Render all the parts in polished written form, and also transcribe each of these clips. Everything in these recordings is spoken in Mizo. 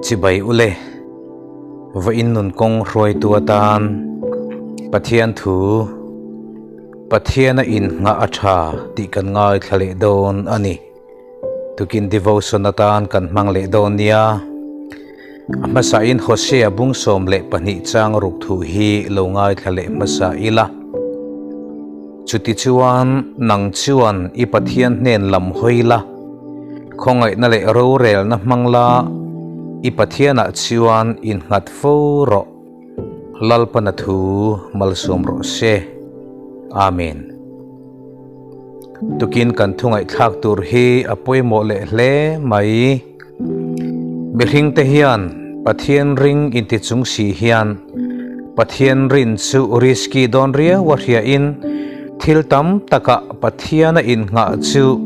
Chibai ule, vawiin nun kawng hruaitu atan Pathian thu, Pathiana inngah a tha tih kan ngaithla leh dawn a ni. Tukin devotion atan kan hmang leh dawn nia. A hmasain Hosea bung 12 chang ruk thu hi lo ngaithla leh hmasa ila. Chutichuan nang chuan i Pathian hnen lam hawi la, khawngaihna leh rorelna hmang la, i Pathianah chuan innghat fo rawh. Lalpana thu malsawm rawh se. Amen. Tukin kan thu ngaihthlak tur hi a pawimawh leh hle mai. Mihring te hian Pathian ring inti chung si hian Pathian rin chu risky dawn riau a hria in thil tam takah Pathian a innghah chu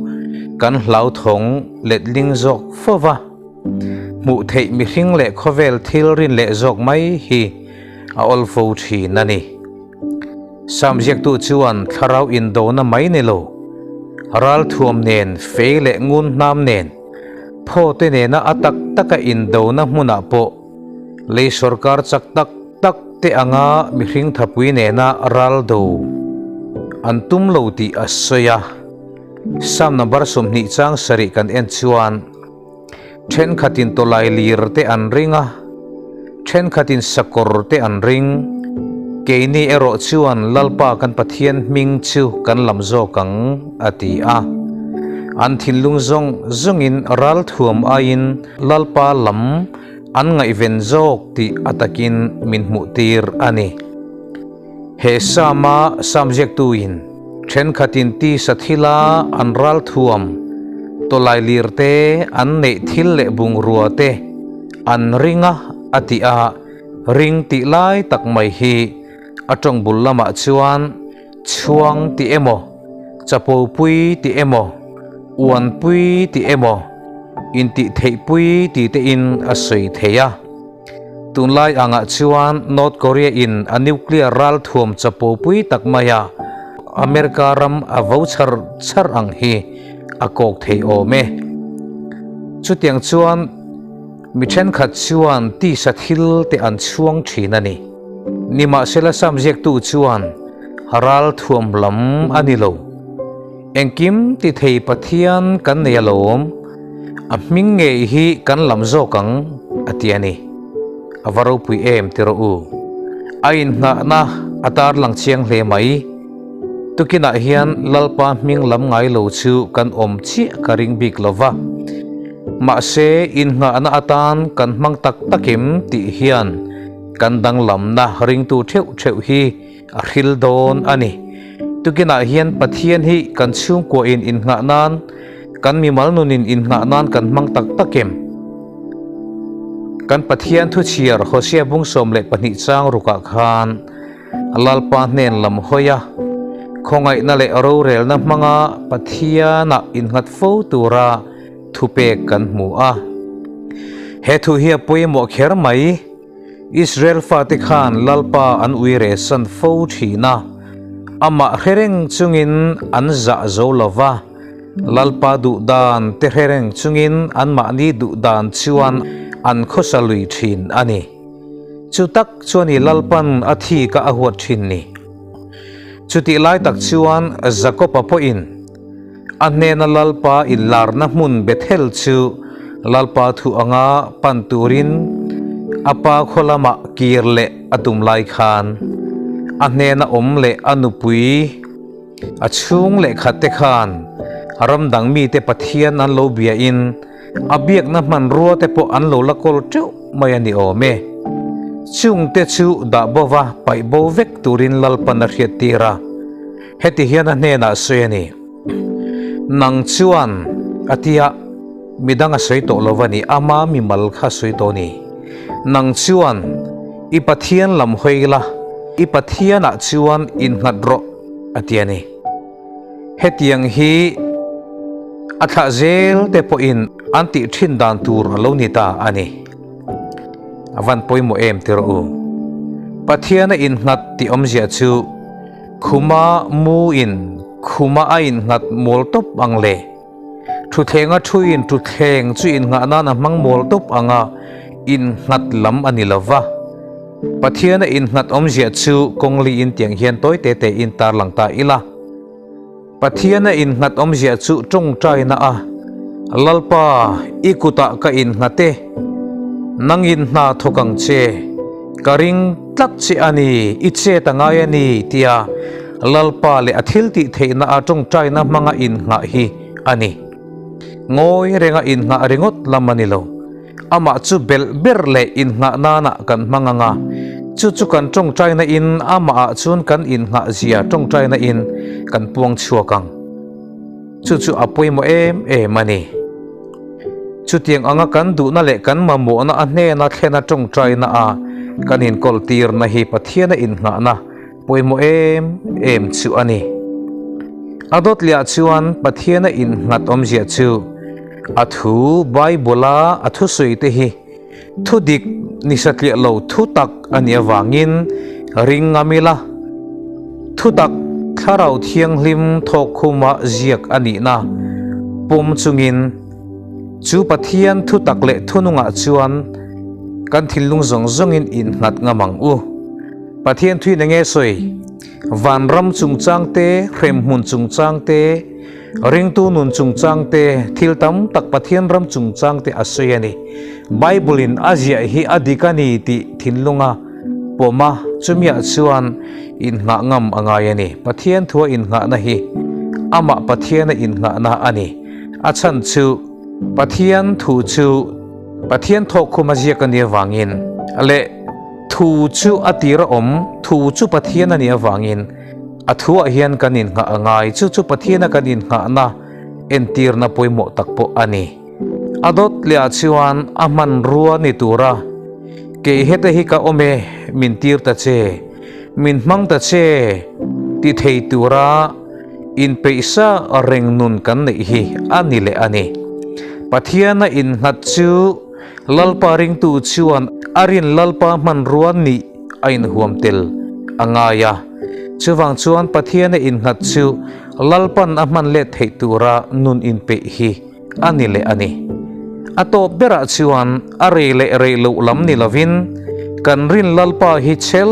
kan hlauthawng letling zawk fo va. Hmuh theih mihring leh khawvel thil rin leh zawk mai hi a awl fo thin a ni. Sam ziaktu chuan thlarau indona mai ni lo, ralthuam nen, fei leh ngun hnam nen, phaw te nena a tak taka indona hmunah pawh lei sawrkar chak tak tak te anga mihring thapui nena ral do an tum lo tih a sawi a. Sam number 20 chang sarih kan en chuan Thenkhatin tawlai lir te an ring a, thenkhatin sakawr te an ring. Keini erawh chuan Lalpa kan Pathian hming chu kan lam zawk ang, a ti a. An thinlung zawng zawngin ralthuam aiin Lalpa lam an ngaihven zawk tih a takin min hmuhtir a ni. He Sama samziaktuin thenkhatin tisa thila an ralthuam, tawlailir te an neih thil leh bungrua te an ring a a ti a, ring tih lai tak mai hi a tawng bul lamah chuan chhuang tih emaw, chapopui tih emaw, uanpui tih emaw, intihtheihpui tih tein a sawi thei a. Tunlai angah chuan North Korea in a nuclear ralthuam chapopui tak maia America ram a vo char char ang hi a kawk thei awm e. Chutiang chuan mi thenkhat chuan tisa thil te an chhuang thin a ni. Nimahsela samziaktu chuan ralthuam lam a ni lo. Engkim ti thei Pathian kan nei alawm, a hming ngei hi kan lam zawk ang, a ti a ni. A va ropui em ti rawh u. A inngahna a tarlang chiang hle mai. Tukinah hian Lalpa hming lam ngai lo chu kan awm chiah ka ring bik lo va. Mahse, inngahna atan kan hmang tak takim tih hian kan danglamna ringtu theuh theuh hi A hril dawn a ni. Tukinah hian Pathian hi kan chhungkuahin innghah nan, kan mimal nunin innghah nan kan hmang tak tak em? Kan Pathian thuchhiar Hosea bung 12 chang rukah khan Lalpa hnen lam hawi a, khawngaihna leh rorelna hmanga Pathianah innghat fo tura thupek kan hmu a. He thu hi a pawimawh kher mai. Israel fate khan Lalpa an ui reh san fo thin a, amah hre reng chungin an zah zo lo va, Lalpa duh dan te hre reng chungin anmahni duh dan chuan an khawsa lui thin a ni. Chu tak chuan i Lalpan a thi ka a huat thin ni. Chutih lai tak chuan Jakob-a pawhin a hnena Lalpa inlarna hmun Bethel chu Lalpa thu anga pan turin a pa khaw lamah kir leh a tum lai khan a hnena awm leh a nupui a chhung leh khat te khan ram dang mite Pathian an lo biain a biakna hmanrua te pawh an lo la kawl teuh mai a ni awm e. Chungte chu dah bova paih bo vek turin Lalpan a hriattir a. Heti hian a hnenah sawi a ni, Nang chuan a tia midang a sawi tawh lo a ni, ama mimal kha a sawi tawh a ni. Nang chuan i Pathian lam hawi la, i Pathianah chuan innghat rawh, a ti a ni. Hetiang hi a thlah zel te pawhin an tih thin dan tur a lo ni ta a ni. A van pawimawh em ti rawh u. Pathiana innghat tih awmzia chu Khuma mu in khuma a innghat mawl tawp ang le. Thuthleng a thu in thutthleng chu innghah nan a hmang mawl tawp ang a, innghat lam a ni lo va. Pathiana innghat awmzia chu kawng liin tiang hian tawi te tein tarlang ta ila. Pathiana innghat awmzia chu tawngtaina a, Lalpa, i kutah ka innghat e, nangin hna thawk ang che, ka ring tlat che a ni, i chet a ngai a ni, tia Lalpa leh a thiltih theihna a tawngtaina hmanga innghah hi a ni. Ngawi renga innghah ringawt lam a ni lo. Amah chu belh ber leh innghah nanah kan hmang ang a, chu chu kan tawngtaina in amahah chuan kan innghah zia tawngtaina in kan puang chhuak ang. Chu chu a pawimawh em em a ni. Chutiang anga kan duhna leh kan mamawhna a hnena thlena tawngtaina a kan inkawl tirna hi Pathiana innghahna pawimawh em em chu a ni. A dawt lehah chuan Pathiana innghat awmzia chu a thu Bible-a a thusawi te hi thu dik ni satliah lo thu tak a nih avangin ring ngam ila, thu tak Thlarau Thianghlim thawkkhuma ziak a nihna pawm chungin chu Pathian thu tak leh thunungah chuan kan thinlung zawng zawngin innghat ngam ang u. Pathian thuin enge sawi? Vanram chungchang te, hremhmun chungchang te, ringtu nun chungchang te, thil tam tak Pathian ram chungchang te a sawi a ni. Bible in a ziah hi a dik a ni tih thinlunga pawm a, chumiah chuan innghah ngam a ngai a ni. Pathian thua innghahna hi amah Pathiana innghahna a ni. A chhan chu Pathian thu chu Pathian thawkkhum a ziak a nih avangin leh Thu chu a tir a awm, thu chu Pathian a nih avangin a thuah hian kan innghah a ngai, chu chu Pathiana kan innghahna entirna pawimawh tak pawh a ni. A dawt lehah chuan a hmanrua ni tura kei heta hi ka awm e, min tir ta che, min hmang ta che ti thei tura inpeihsa reng nun kan neih hi a ni leh a ni. Pathiana innghat chu Lalpa ringtu chuan a rin Lalpa hmanrua nih a inhuam tel a ngai a. Chuvang chuan Pathiana innghat chu Lalpan a hman let theih tura nun inpeih hi a ni leh a ni. A tawp berah chuan a rei leh rei loh lam ni lovin kan rin Lalpa hi chhel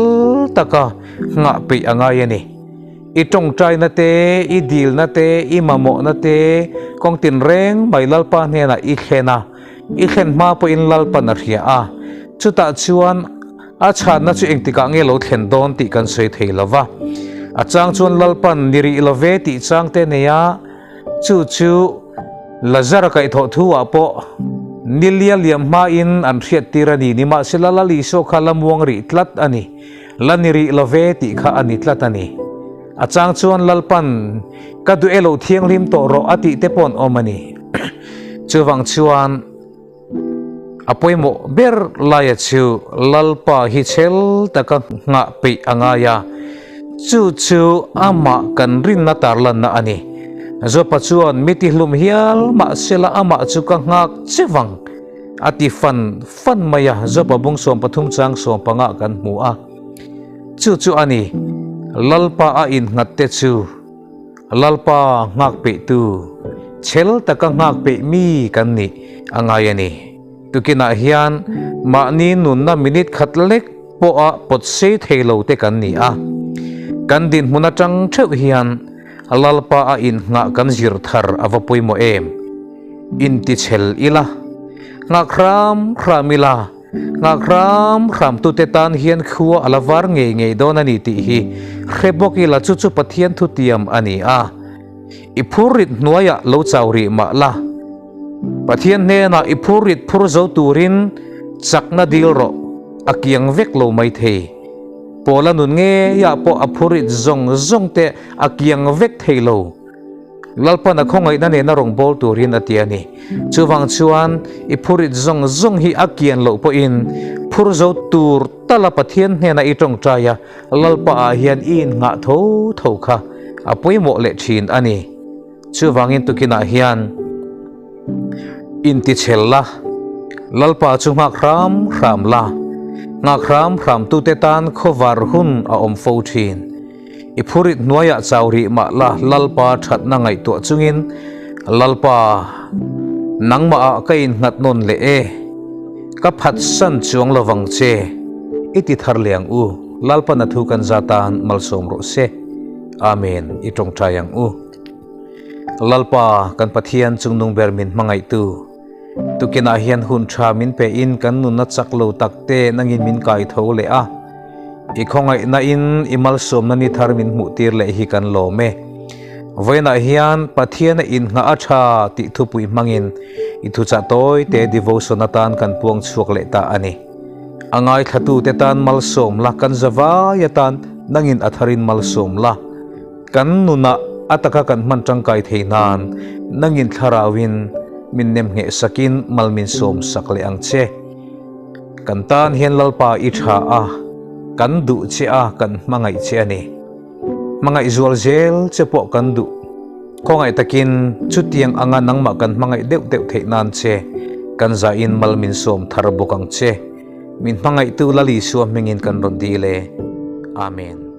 taka nghah peih a ngai a ni. I tawngtaina te, i dilna te, i mamawhna te kawng tinreng mai Lalpa hnenah i thlen a. I thlen hma pawhin Lalpan a hria a, chutah chuan a chhanna chu engtikah nge lo thlen dawn tih kan sawi thei lo va. A chang chuan Lalpan ni rih lo ve tih chang te nei a, chu chu Lazara kaihthawh thu-ah pawh ni lia liam hmain an hriattir a ni. Nimahsela Lal Isua kha la muang rih tlat a ni, la ni rih lo ve tih kha a ni tlat a ni. A chang chuan Lalpan ka duh e lo thianghlim tawh rawh a tih te pawh an awm a ni. Chuvang chuan a pawimawh ber laia chu Lalpa hi chhel taka nghah peih a ngai a, chu chu amah kan rinna tarlanna a ni. Jopa chuan mi tihlum hial mahsela amah chu ka nghak che vang a ti fan fan mai a, Jopa bung 13 chang 15 kan hmu a. Chu chu a ni, Lalpa a innghat te chu Lalpa nghak peihtu, chhel taka nghak peih mi kan nih a ngai a ni. Tukinah hian mahni nunna minute khat lek pawha pawt sei thei lo te kan ni a. Kan dinhmun atang theuh hian Lalpa a innghah kan zir thar a va pawimawh em? Intichhel ila, nghak hram hram ila, Nghak hram hram tute tan hian khua a la var ngei ngei dawn a ni tih hi hre bawk ila chu chu Pathian thutiam a ni a. I phurrit hnuaiah lo chau rih mah la. Pathian hnenah i phurrit phur zo turin chakna dil rawh, a kiang vek lo mai thei. Pawla nun ngeiah pawh a phurrit zawng zawng te a kiang vek thei lo. Lalpan a khawngaihna nena rawngbâwl turin a ti a ni. Chuvang chuan i phurit zawng zawng hi a kian loh pawhin phur zo tur tala Pathian hnena i tawngtai a, Lalpaah hian i innghah tho tho kha a pawimawh leh thin a ni. Chuvangin tukinah hian intichhel la, Lalpa chu nghak hram hram la, nghak hram hramtute tan khawvar hun a awm fo thin. I phurit hnuaiah chau rih mah la Lalpa thatna ngaihtuah chungin, Lalpa, nangmahah ka innghat nawn leh e. Ka phatsan chuang lovang che, i ti thar leh ang u, Lalpan a thu kan za tan malsawm rawh se. Amen, i tawngtai ang u. Lalpa, kan Pathian chungnung ber min hmangaihtu, tukinah hian hun tha min pe in kan nunna chak lo tak te nangin min kai tho leh a, i khawngaihna in i malsawmna ni thar min hmuh tir leh hi kan lawm e. Vawiinah hian Pathiana inngah a tha tih thupui hmangin i thuchah tawi te devotion atan kan puang chhuak leh ta a ni. A ngaithlatute tan malsawm la, kan zavai atan nangin a tharin malsawm la. Kan nunah a taka kan hman tangkai thei nan nangin thlarauin min nem ngheh sakin mal min sawm sak leh ang che. Kan tan hian Lalpa i tha a, kan duh che a, kan hmangaih che a ni. Hmangaih zual zel che pawh kan duh. Khawngaih takin chutiang anga nangmah kan hmangaih deuh deuh theih nan che kan zahin mal min sawm thar bawk ang che. Min hmangaihtu Lal Isua hmingin kan rawn dil e. Amen.